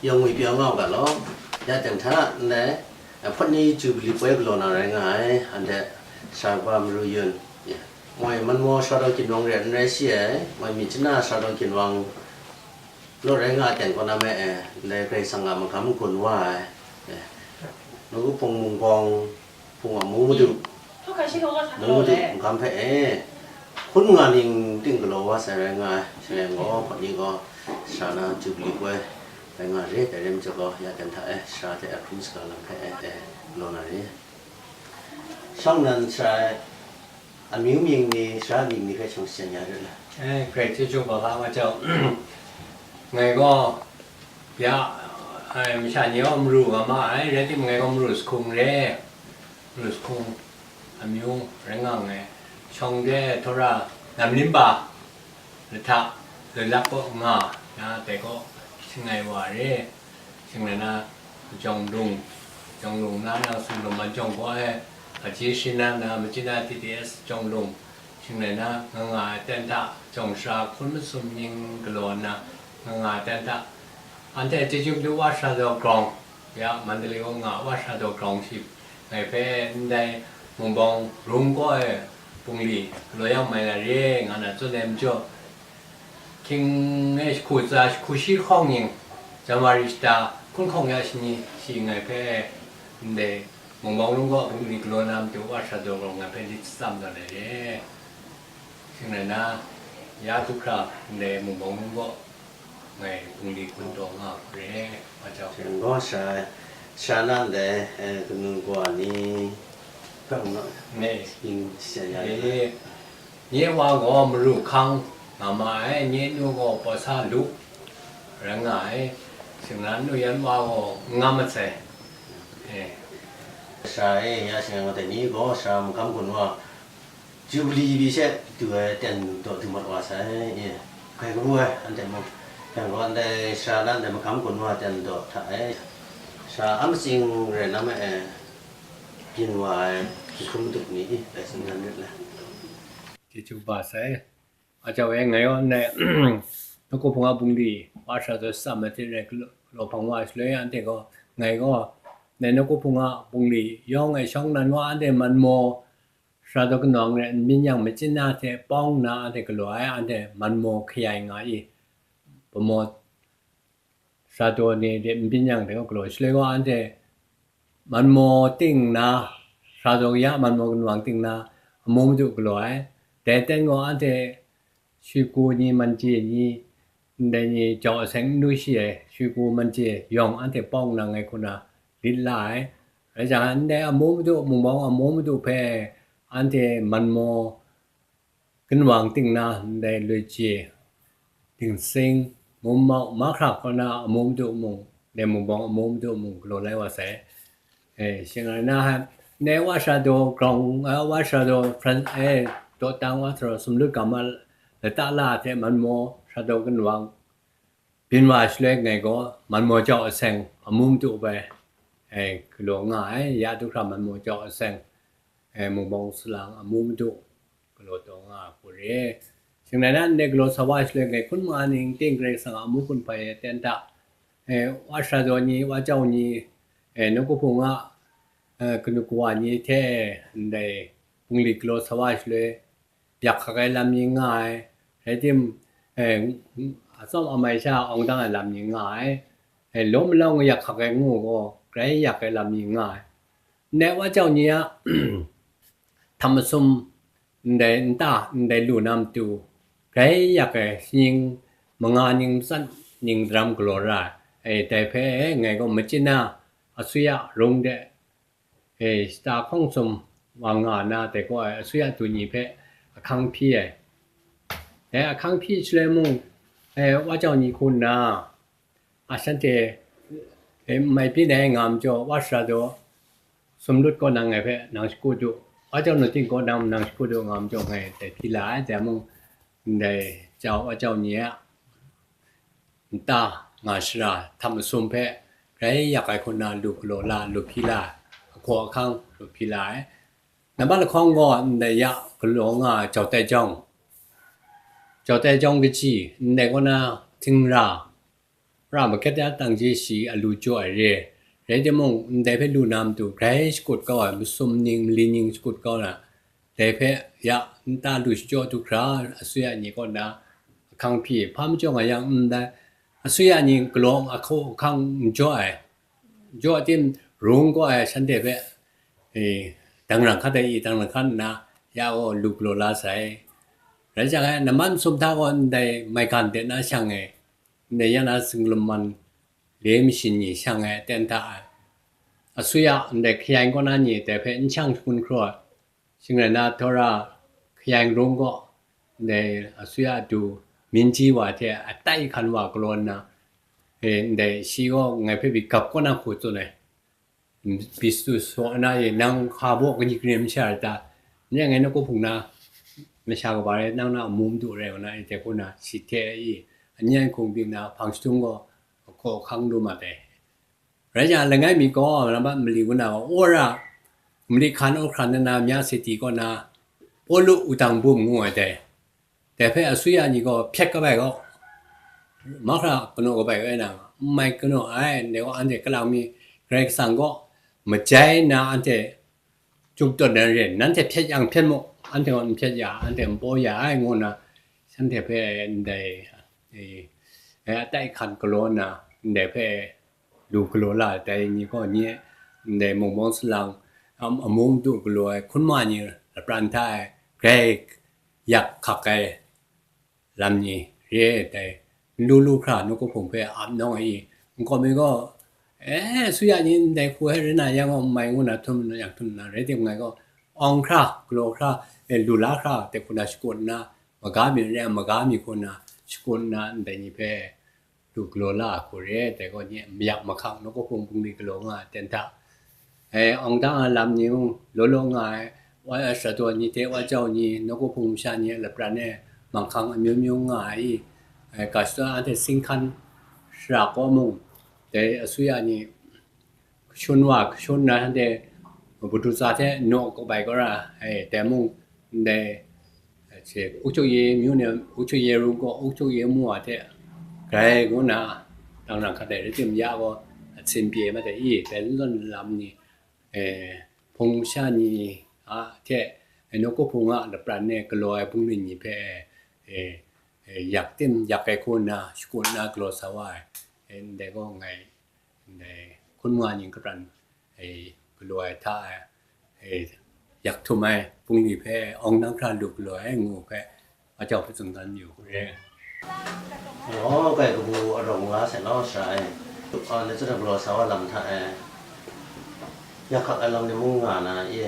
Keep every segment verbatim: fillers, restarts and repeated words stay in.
Yawng ngwi pyaw nga u ga law, ya jang hta ndai, eh, hpawt ni Jubili poi galaw na rai nga ai, anhte sara kaba maru yun, ya, moi Manmaw Sara Daw Ginwang re n rai shi ai, moi Myitkyina Sara Daw Ginwang law rai nga ai ten kaw na me, eh, ndai Karai Kasang a magam gun wa ai, eh, nawku hpung mung bawng, hpung a mung madu, mung madu magam hpe e, hkun nga ning ting galaw wa sai rai nga ai. Shaloi gaw, hpawt ni gaw, sara na Jubili poi rai nga re, dai rai majaw gaw, ya dan hta e, sara hte a hpring saga lam hpe e, e, galaw na re. Shawng nnan sara amyu mying ni, sara mying ni hpe shawng shajan ya rit la. E, Karai chyeju hpa hpa nga jau. Ngai gaw, ya, ai, masha ni gaw maru nga ma ai, rai timung ngai gaw maru sahkung re, maru sahkung amyu rai nga nngai. Shawng de Tora Namlimba lahta, Lulak kaw nga, na dai kaw shangai wa re. Shing rai na, Jawng Lung, Jawng Lung na, nang Sumlum Manjawng gaw ai, Aji Shina na, Myitkyina T D S Jawng Lung, shing rai na, nga nga ai ten hta, jawng sara hkun masum ning galaw nna, nga nga ai ten hta, anhte chyeju matu Wa Sara Daw Grawng, ya, Mandalay kaw nga Wa Sara Daw Grawng shi, ngai hpe ndai Mung Bawng Rum kaw ai bungli galaw yang mai na re, nga na tsun ai majaw, hkying e jahku tsa, jahku shi hkawng ning, Janwari shata hkun hkawng ya shani shi ngai hpe ndai Mung Bawng Rum kaw bungli galaw na matu Wa Sara Daw Grawng ngai hpe lit shatsam tawn ai re. Shing rai na, ya du hkra ndai Mung Bawng Rum kaw ngai bungli gun taw nga hku re, wa jau. Shing gaw sha, sha nan dai, eh, kanu kawa ni hpe mung naw, ne, yin sha ya, eh, nye wa gaw maru hkang nga ma ai, nye nu gaw pawsa lu rai nga ai, shing rai na nu yan wa gaw n ngam masai. Eh. Sara e, ya shing rai nga dai ni gaw sara magam gun wa, Jubili pyi she du ai ten daw du mat wa sai, e, hkai kabu ai, anhte mung, yang gaw ndai sara na ndai magam gun wa ten daw hta e, sara a matsing rai na ma e, byin wa ai, jahku madu ni, e, dai singgan rit lai. Chyeju ba sai. A jau e, ngai gaw ndai, nawku hpung a bungli, Wa Sara Daw shatsam ai hte rai galaw, galaw hpang wa ai shaloi, anhte gaw, ngai gaw, ndai nawku hpung a bungli yawng e shawng nnan wa, anhte Manmaw Sara Daw Ginwang re n byin yang, Myitkyina hte pawng nna anhte galaw ai, anhte Manmaw hkayai nga i, Bamaw Sara Daw ni re n byin yang de galaw, shaloi gaw anhte Manmaw ting nna, Sara Daw ya Manmaw Ginwang ting nna, amu madu galaw ai. Dai ten gaw anhte Shwiku ni, Manje ni, ndai ni jau aseng n du shi ai, Shwiku, Manje yawng anhte pawng nna ngai hku na lit la ai. Rai jang, ndai amu madu, Mung Bawng amu madu hpe anhte Manmaw Ginwang ting nna, ndai Loije, Dingsing, Mum Mau, mahkra kaw na amu madu mung, ndai Mung Bawng amu madu mung galaw lai wa sai. E, shing rai na, ndai Wa Sara Daw Grawng, eh, Wa Sara Daw Fran-, eh, Dawtang Wa Sara Daw Sumlut Gam a lata la hte Manmaw Sara Daw Ginwang byin wa shaloi ngai gaw Manmaw jau aseng amu madu bai, e, galaw nga ai, ya du hkra Manmaw jau aseng, e, Mung Bawng Salang amu madu galaw taw nga ai hku re. Shing rai na, ndai galaw sa wa shaloi ngai hkun ma ning ting Karai Kasang a amu hkun hpai ai ten hta, e, Wa Sara Daw ni, Wa Jau ni, e, nawku hpung a, e, kanu kawa ni hte ndai bungli galaw sa wa shaloi, yak hkak ai lam ni nga ai, rai tim, e, atsawm amai sha awng dang ai lam ni nga ai, e, lawm malawng yak hkak ai ngu gaw, grai yak ai lam ni nga ai. Ndai Wa Jau ni a htam masum, ndai nta, ndai lu na matu, grai yak ai, shaning manga ning matsat ning daram galaw ra ai, dai hpe ngai gaw Myitkyina asuya rung de, e, shata hkawng sum wa nga na, dai gaw ai asuya du ni hpe ahkang hpyi ai. Dai ahkang hpyi shaloi mung, E, wa jau ni hku nna, a shanhte, e, n mai byin ai nga majaw, wa shara daw, sumlut kaw nang ngai hpe nang shakut u, wa jau nuting kaw nang, nang shakut u nga majaw, ngai dai hpyi la ai, dai mung, ndai jau, wa jau ni a nta nga shara htam masum hpe grai yak ai hku nna lu galaw la, lu hpyi la, ahkaw ahkang lu hpyi la ai. Nambat lahkawng gaw ndai ya galaw nga ai jau tai jawng, jau tai jawng kaji, ndai kaw na htingra, ra maket ya tang je shi a lu jaw ai re, rai timung, ndai hpe lu na matu grai shakut kau ai, masum ning, mali ning shakut kau na, dai hpe ya nta lu shajaw du hkra, asuya ni kaw na ahkang hpyi, hpa majaw nga yang, ndai asuya ni galaw ahkaw ahkang n jaw ai, jaw tim rung kau ai shanhte hpe, e, dang ran hkat ai i, dang ran hkat nna, ya gaw lu galaw la sai. Rai jang e, nambat masum hta gaw ndai maigan de na shang e, ndai ya na singlaman le mashin ni shang e, ten hta ai. Asuya ndai hkayan kaw na ni dai hpe n shang shangun hkraw ai. Shing rai nna, Tora hkayan rung gaw, ndai asuya du, minji wa hte atai hkan wa galaw nna, e, ndai shi gaw ngai hpe byi gap kaw na hku tsun ai. Byi su saw na e, nang hka baw kani kare masha rai ta? Nye ngai nawku hpung na masha kaba rai, nang na amu madu rai wa na, e, dai hku na shi hte i, anyan hkung byin na hpang shadung gaw, hkaw hkang lu mat ai. Rai jang, langai mi gaw, nambat mali kaw na gaw, wora, mali hkan aw hkran nna, mya siti kaw na, Pawlu wudang bum ngu ai dai. Dai hpe asuya ni gaw hpyet kabai gaw, mahkra kanaw kabai kaw na, n mai kanaw ai, ndai gaw anhte kalang mi Karai Kasang gaw majai nna anhte Chyum tawn ai re, nanhte hpyet yang hpyet mu, anhte gaw n hpyet ya, anhte n paw ya ai, ngu nna, shanhte hpe ndai, e, e, atai hkan galaw nna, ndai hpe lu galaw la ai, dai ni gaw nye, ndai mung mawng salang, am-, amu madu galaw ai hkun ma ni lapran hta e, grai yak hkak ai, lam ni re ai dai, n lu lu hkra nawku hpung hpe ap nawng ai i, nkau mi gaw, e, suya ni ndai hku hpe rai na yang gaw n mai ngu na htum na, yang htum na, rai timung ngai gaw, awng hkra, galaw hkra, e, lu la hkra, dai hku na shakut nna, maga mi rai yang, maga mi hku na shakut nna, ndai ni hpe lu galaw la ai hku re ai, dai gaw nye mayak mahkang nawku hpung bungli galaw nga ai ten hta, e, awng dang ai lam ni mung law law nga ai, wa ai shadawn ni hte wa jau ni, nawku hpung masha ni a lapran e manghkang amyu myu nga ai i, e, ga shadawn anhte singhkan shara kaw mung, dai asuya ni kashun wa, kashun na shanhte madu tsa hte naw kabai kau ra ai, dai mung ndai, e, ce, အုပ်ချုပ်ရေးမြို့နယ်, အုပ်ချုပ်ရေးရုံး gaw အုပ်ချုပ်ရေးမှူး a hte grai ngu na, dang na hkat ai rai timung, ya gaw a hpyet mat ai i, dai lawn lam ni, e, hpung masha ni a hte, e, nawku hpung a lapran e galaw ai bungli ni hpe, e, e, yak tim, yak ai hku nna, shakut nna galaw sa wa ai, e, ndai gaw ngai, ndai hkun ma ni kapran, e, galaw ai hta e, e, yak htum ai bungli hpe awng nang hkra lu galaw ai ngu hpe, a jau hpe tsun dan yu re. Law kai kabu arawng la sai law sha e, a, ni tsut ai galaw sa wa lam hta e, yak hkak ai lam ni mung nga na e,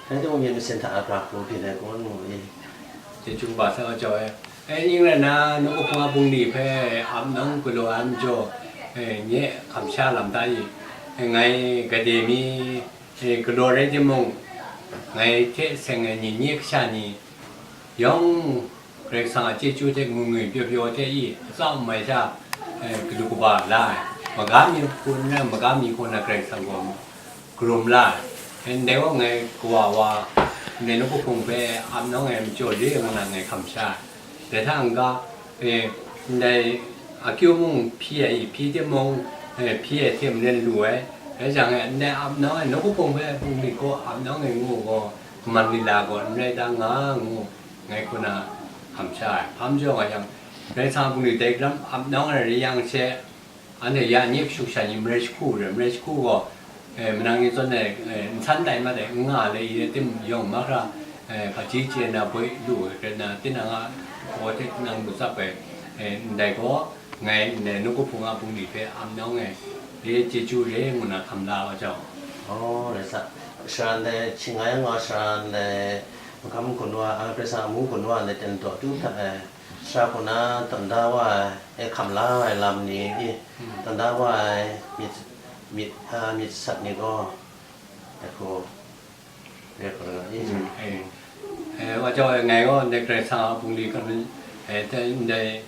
rai timung myit masin hta a gra hku byin ai kun ngu e. Chyeju kaba sa wa jau e. E, ning rai nna, nawku hpung a bungli hpe ap nawng galaw ai majaw, e, nye hkamsha lam hta i, e, ngai gade mi, e, galaw rai timung, ngai hte seng ai ni nye kasha ni yawng Karai Kasang a chyeju hte ngwi ngwi pyaw pyaw hte i, atsawm mai sha, e, galaw kaba la ai. Maga mi hku n rai, maga mi hku na Karai Kasang gaw karum la ai. Ndai gaw ngai kawa wa, ndai nawku hpung hpe ap nawng ai majaw le ngu na ngai hkamsha ai. Dai hta n-ga, e, ndai akyu mung hpyi ai, hpyi timung, e, hpyi ai hte maren lu ai. Rai jang, e, ndai ap nawng ai, nawku hpung hpe bungli gaw ap nawng ai ngu gaw, kaman lila gaw n rai ta nga ngu, ngai hku na hkamsha ai. Hpa majaw nga yang, Karai Kasang a bungli dai galam ap nawng ai rai yang she, anhte ya nye kashu kasha ni marai jahku re, marai jahku gaw, e, manang ni zawn e, e, n san tai mat ai, n nga le i rai tim yawng mahkra, e, hpaji chye na boi lu ai, kare na tinang a hpaw hte tinang lu tsap ai, e, ndai gaw, ngai ndai nawku hpung a bungli hpe ap nawng ai, re chyeju re ngu na hkam la wa jau. Oh, rai sa. Sara ndai, hkying nga yang gaw, sara ndai, magam gun wa, a, Karai Kasang a amu gun wa ndai ten daw du hta e. Sara hku na tawn da wa ai, e hkam la ai lam ni, i, tawn da wa ai myit, myit, a, myit sat ni gaw, e hku, re hku na, i, Mm, eh. Eh, wa jau e ngai gaw ndai Karai Kasang a bungli kan, eh, te ndai,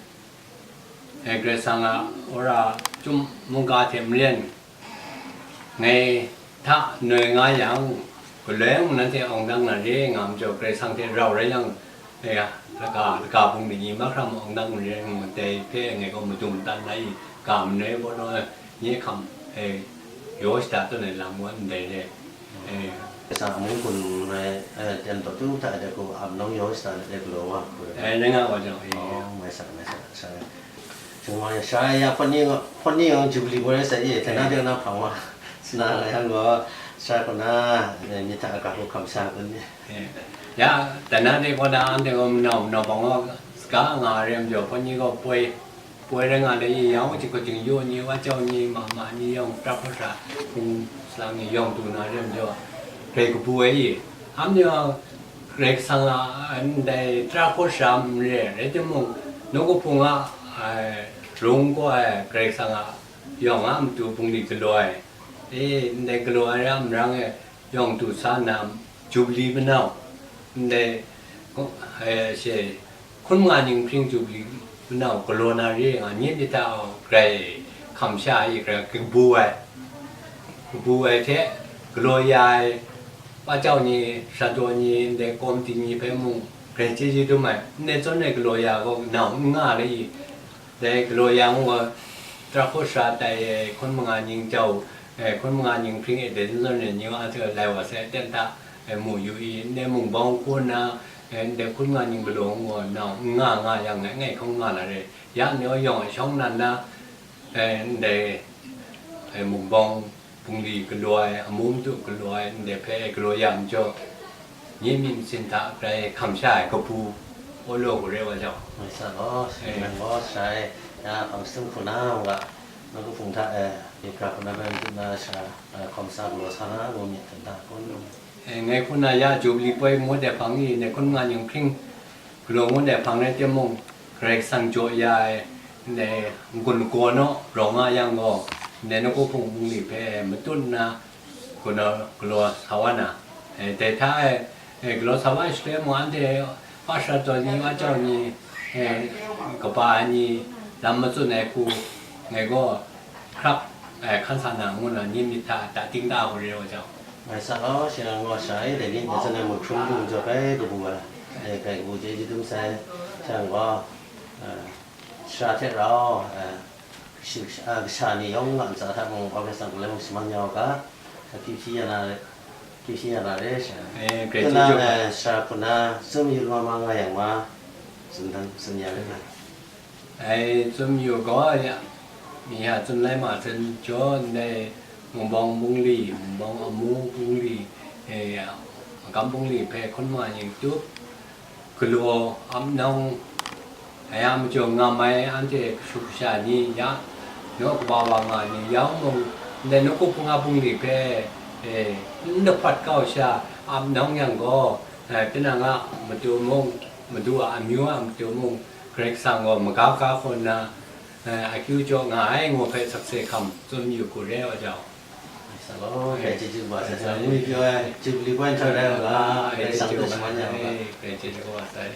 eh, Karai Kasang a wora chyum mungga hte maren, ngai hta noi nga yang, galoi mung nanhte awng dang na re nga majaw, Karai Kasang hte rau rai yang, eh, laka, laka bung ni ni mahkra ma awng dang na re ngu, dai hpe ngai gaw madung matan na i, ga manoi baw naw, nye hkam, eh, yaw shada tawn ai lam wa ndai re, eh. Karai Kasang amu kun rai, eh, ten taw tu hta de ku, ap nong yaw shada de galaw wa ku. Eh, rai nga wa jau, eh. Oh, mai sa, mai sa, sa. Chungwa ya sha ya hpawt ni, hpawt ni yawng Jubilee boi rai sai ye, tana de na hpang wa. Sna la yang gaw, sha kaw na, eh, myit hta ga hku hkam sha kun ni. Eh, ya, tana de kaw na, anhte gaw manau, manau bang wa, saga nga re majaw, hpawt ni gaw poi, poi rai nga le ye, yang hku jing yu ni, wa jau ni, ma ma ni, yawng pra hpawt sha, hpung salang ni, yawng du na re majaw, grai kabu ai ye. Am ni gaw, Karai Kasang a, ndai tara hkawt sara n re, rai timung, nawku hpung a, ai, rung gaw ai Karai Kasang a yawng a matu bungli galaw ai, e, ndai galaw ai ra marang e, yawng du sa nna, Jubilee manau, ndai, e, she, hkun manga ning hpring Jubilee manau galaw na re nga, nye myit hta grai hkam sha ai, grai kabu ai, kabu ai hte, galaw ya ai, pa jau ni, shadaw ni, ndai komiti ni hpe mung, grai chyeju dum ai, ndai zawn e galaw ya gaw nau n nga le i, dai galaw ya ngu gaw, tara hkawt sara tai ai, hkun manga ning jau, eh, hkun manga ning hpring e, dai zawn e ni wa hte lai wa sai, ten hta, eh, mu yu i, ndai mung bawng hku nna, eh, ndai hkun manga ning galaw ngu gaw, nau n nga nga yang, ngai ngai hkawng nga na re, ya ni wa yawng e shawng nnan na, eh, ndai, eh, mung bawng, bungli galaw ai, amu madu galaw ai, ndai hpe galaw ya majaw, nye myit masin hta grai hkam sha ai kabu, awlaw gaw re wa jau. Mai sa gaw, Eh. nang gaw sai, ya, hpang sung hku na nga, nawku hpung hta, eh, myit hkra hku na bai madu na sha, eh, hkawm sa galaw sa na, ngu myit hta kun. Eh, ngai hku na ya Jubilee poi ngut ai hpang ni, ndai hkun manga ning hpring, galaw ngut ai hpang rai timung, Karai Kasang jaw ya ai, ndai n-gun lagaw naw rawng nga yang gaw, ndai nawku hpung bungli hpe matut nna, galaw, galaw sa wa na, eh, dai hta e, eh, galaw sa wa ai shaloi mung, anhte pa shadaw ni, pa jau ni, eh, kaba ai ni, lam matsun ai hku, ngai gaw, hkrak, eh, hkan sa na, ngu na, nye myit hta, ta ting ta hku re wa jau. Mai sa gaw, shi nang gaw sha e, dai ni, dai zawn e mung hkrum lu jaw bai kabu ai, eh, grai kabu chyeju dum sai, shi nang gaw, eh, sara hte rau, eh, shi-, ah, kasha ni yawng a ntsa hta mung, August hta mung, galai mung shaman ya u ga, hpyi hpyi ya na re, hpyi hpyi ya na re, sha. Eh, grai Tuna, chyeju dum. Eh, sara hku na, tsun yu lama ma nga yang ma, tsun dan, tsun ya re na. Ai, tsun yu gaw ya, mi ya tsun lai ma tsun jaw ndai, mung bawng bungli, mung bawng amu bungli, eh, magam bungli hpe hkun manga ning tup, galaw, ap nawng, aya majaw ngam ai anhte kashu kasha ni ya, naw kaba wa nga ni yawng mung, ndai nawku hpung a bungli hpe, eh, n lahpawt kau sha, ap nawng yang gaw, eh, tinang a matu mung, madu a amyu a matu mung, Karai Kasang gaw maga ga hkaw nna, eh, akyu jaw nga ai ngu hpe sakse hkam tsun yu hku re wa jau. Sa gaw, grai chyeju kaba sai, sa ngwi pyaw ai, Jubilee poi nhtoi rai u ga, grai sang tu shaman ya u ga. Grai chyeju kaba sai.